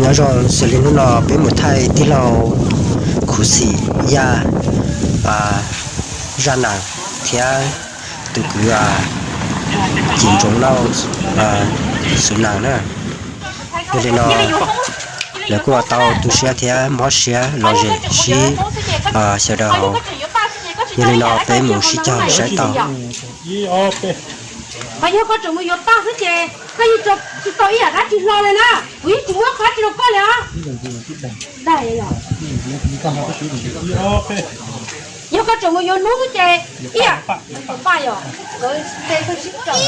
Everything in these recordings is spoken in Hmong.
Nyob zoo, xws li hnub no peb mus thaij tij laug Khuv Xim Yaj zaj nas thiab tus kwv Cim Ntsoov Lauj xuv nas na. Yog li no lawv kuj ua tau tu siab thiab mob siab lom zem sib xyaw daws hauv. Yog li no peb mus sib cog saib tau. Qhov yog koj tseem mus yuav paj xwb ces koj yeej tsis tau ib yam dab tsi hlo li na. Kuv yeej tsis muab qhov dab tsi rau koj li os. Yog koj tseem mus yuav hnub xwb ces ib yam,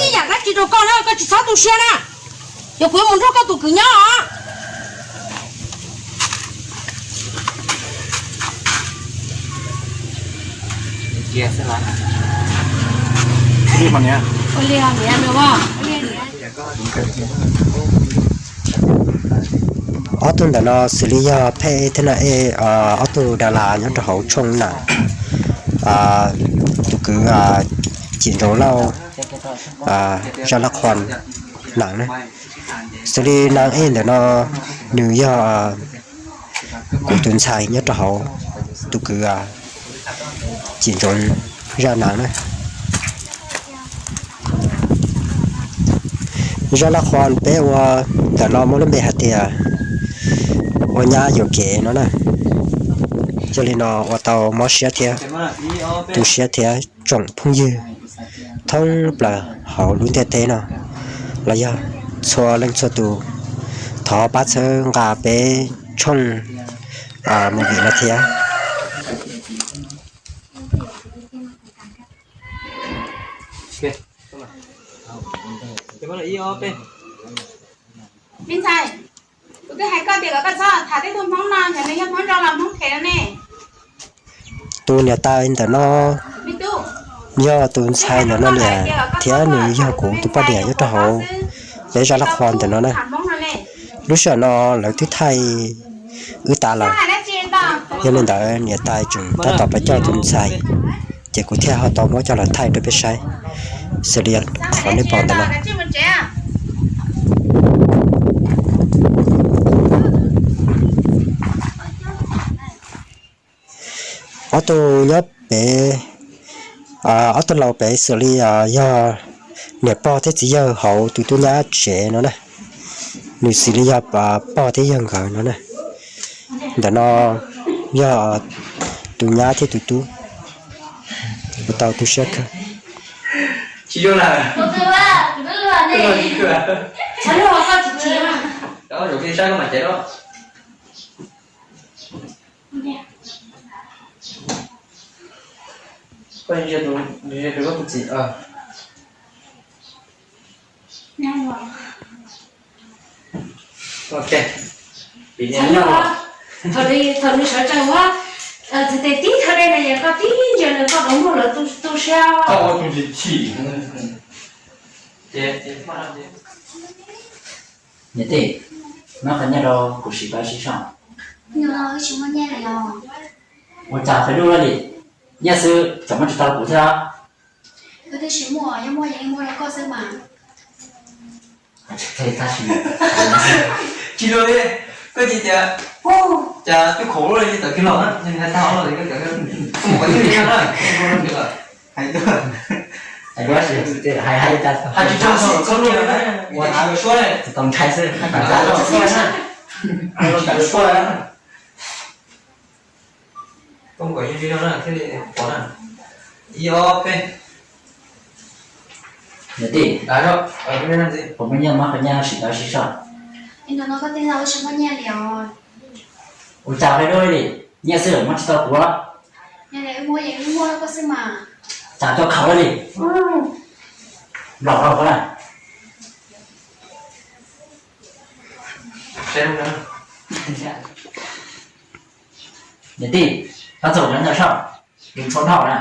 ib yam dab tsi rau koj na, koj tsis txhob tu siab na. Yog kuv yuav mus nrog koj tus kwv nyob os. Ob tug ntawm no xws li yog phej thiab na, ob tug das las nyob rau hauv tshooj na. Tus kwv Cim Ntsoov Lauj zaj laj qhua nas na. Xws li nas ej ntawm no nws yog kuv tus ntxhais nyob rau hauv tus kwv Cim Ntsoov zaj nas na. Zaj laj qhua peb ua ntawm no muaj lub npe hais tias ua nyab yuam kev no na. Yog li no ua tau mob siab thiab tu siab thiab tsoom phooj ywg thoob plaws hauv lub ntiaj teb no los yog txhua leej txhua tus, thov pab txhawb nqa peb tshooj mus vim no thiab. Me ntxhais, kuv twb hais koj tias kom koj txhob tham tej tug Hmoob no, cov neeg yog Hmoob zoo los Hmoob phem ne. Tus niam tais ntawm no yog tus ntxhais ntawm no niam thiab nws yog kuv tus poj niam nyob rau hauv peb zaj laj qhua ntawm no na. Lub sij hawm no lawv twb thaij wb tas lawm, yog li ntawd niam tais tseem tab tom pab coj tus ntxhais, ces kuv thiaj ho tau muab coj los thaij rau peb saib xws li qhov nej pom ntawm no. Ob tug nyob pem, ob tug laus pem xws li yog niam pog thiab txiv yawg hauv tus tub nyab tsev no na. Nws xws li yog pog thiab yawg nkawd no na. Ntawm no yog tus nyab thiab tus tub. Kuv tau tu siab kawg. Thaum nws sawv tsees ua txhais tes tib thaj dej no yog koj tib ntsia nws koj rov muag lawv tu siab. Niam tij, muab qhov nyiaj rau kuv siv pab sib soj. Ua cas qhov duj li, nyiaj xwb tseem muab tsis tau kuv thiab. Tsis luag li, koj cia tias, cas twb khoom li tawm kiag los na, hais tag los, koj mus qhov twg li na, hais tsis tau txhob luag na, ua tsis yuav suab, tsis tau ntshai xwb, tsis yuav suab na. Koj mus kom zoo zoo na thiaj li pom na. Ib ob peb. Niam tij, kuv muaj nyiaj, muab qhov nyiaj no siv tau sib soj. Ua cas qhov duj li, nyiaj xwb muab tsis tau kuv. Cas coj khaus li. Nplaum rau kuv na. Niam tij, koj txaus cov ntawd soj, yus tshuav dhau na.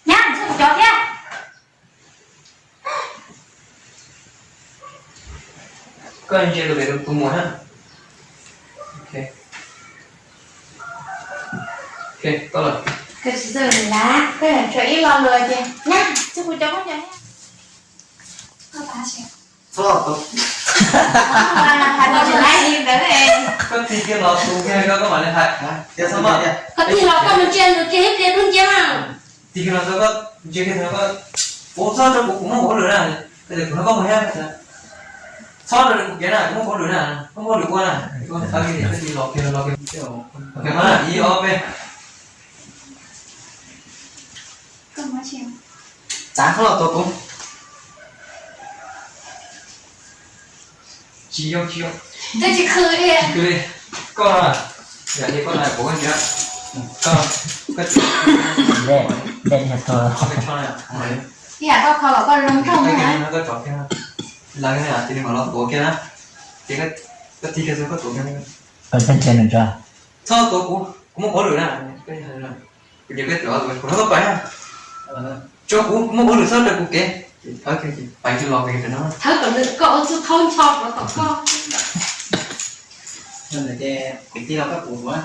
Nyab, kuv cov thiab. Koj ntsia tus pem tus muam na. Ok, tau lawm. Koj tsis txawj lus Nyab Laj, koj yog tshuav ib lo lus tias Nyab, txhob kuv cov koob cov yawg. Koj tas sis. Txhob los tus. Hais tau tsis laib li ntawd. Koj tig kiag los tus kiag koj, koj mam li hais. Koj tig los koj mus ntsia nws kiag ib pliag dub nciab na. Tig kiag los koj ntsia kiag koj, ua txhob rau kuv, kuv muab kuv hauj lwm na. Koj tias kuv no koj mus thiab. Txhob rau kuv kev na, kuv muab kuv hauj lwm na, koj muab hauj lwm ua na. Koj tig los kiag los kiag. Ib ob peb. Txav koj los tus kuv. Tsis yoo, tsis yoo. Twb tsis khw li. Tsis khw li. Koj, yam li koj na kuv ntsia. Koj, koj tsis. Ib yam koj kho los koj zoo nraug na. Koj tsom kiag. Lawv cia li mam los tuav kiag na. Ces koj tig kiag xwb koj tuav kiag. Txhob tuav kuv, kuv muab kuv hauj lwm na. Kuv ces peb tuav, kuv rov koj pais na. Tso kuv, kuv muab kuv hauj lwm txhob rau kuv kev. Thawb kiag, pais tsis los kiag no. Thawb kom nws, koj ua txuj thaub ncho rau kom koj. Ces kuv tig los koj tuav kuv.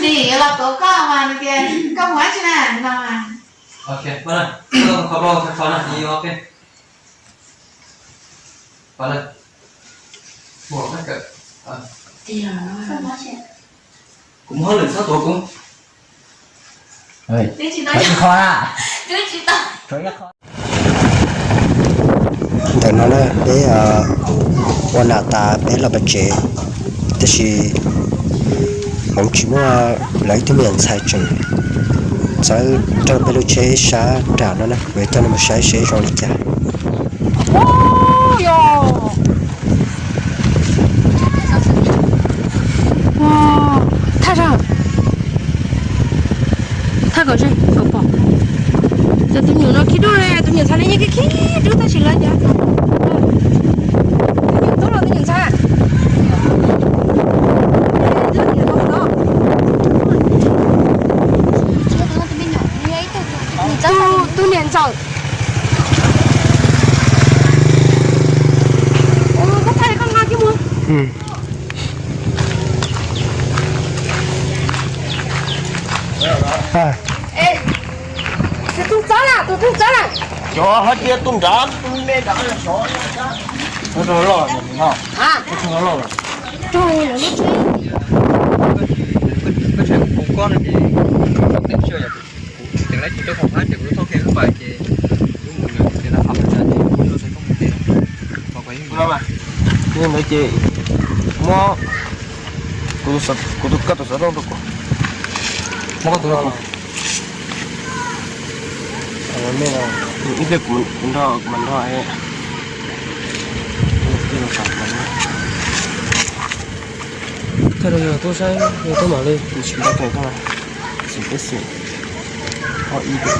Nim yuav los tuav koj mas nws tias koj mus dab tsi na no. Ok, kho kho na, ib ob peb. Kuv muab hauj lwm txhob tuav kuv. Kho na. Ntawm no na peb ua nas tas peb los pem tsev, tab sis hmoov tsis muaj, lawv ib tug me nyuam ntxhais tseem txawb rau peb lub tsheb sab nram no na, kuv yuav coj nws mus saib seb zoo li cas. Thaj zaug, thaj kom ze kom pom. Cov tus nyuam no khib dub li, tus nyuam ntxhais li yeej khib dub tab sis lawv cov, tus nyuam tub los tus nyuam ntxhais. Tus niam ntxawm. Koj thaij koj nqa kiag mus. Tus twg txawb na, tus twg txawb na? Cov hais tias tus nrad, tus me nrad, cov rog loj no. Cov rog loj. Rog loj. Koj tseem hu koj no ces koj teem sij hawm yom, kuv teem laib ces rau qhov qab ces kuv thauj kiag lub pais ces kuv mus ces lawv qhov pais ces kuv txais koj mus ces no. Li ntawd ces muab kuv, koj tus xov tooj rau kuv. Muab koj tus rau kuv. Ib pliag kuv nrog, kuv mam nrog. Thaij rau yus tub saib yus tub mam li. Tsis nrog thaij, tsis peb xwm, ob ib peb.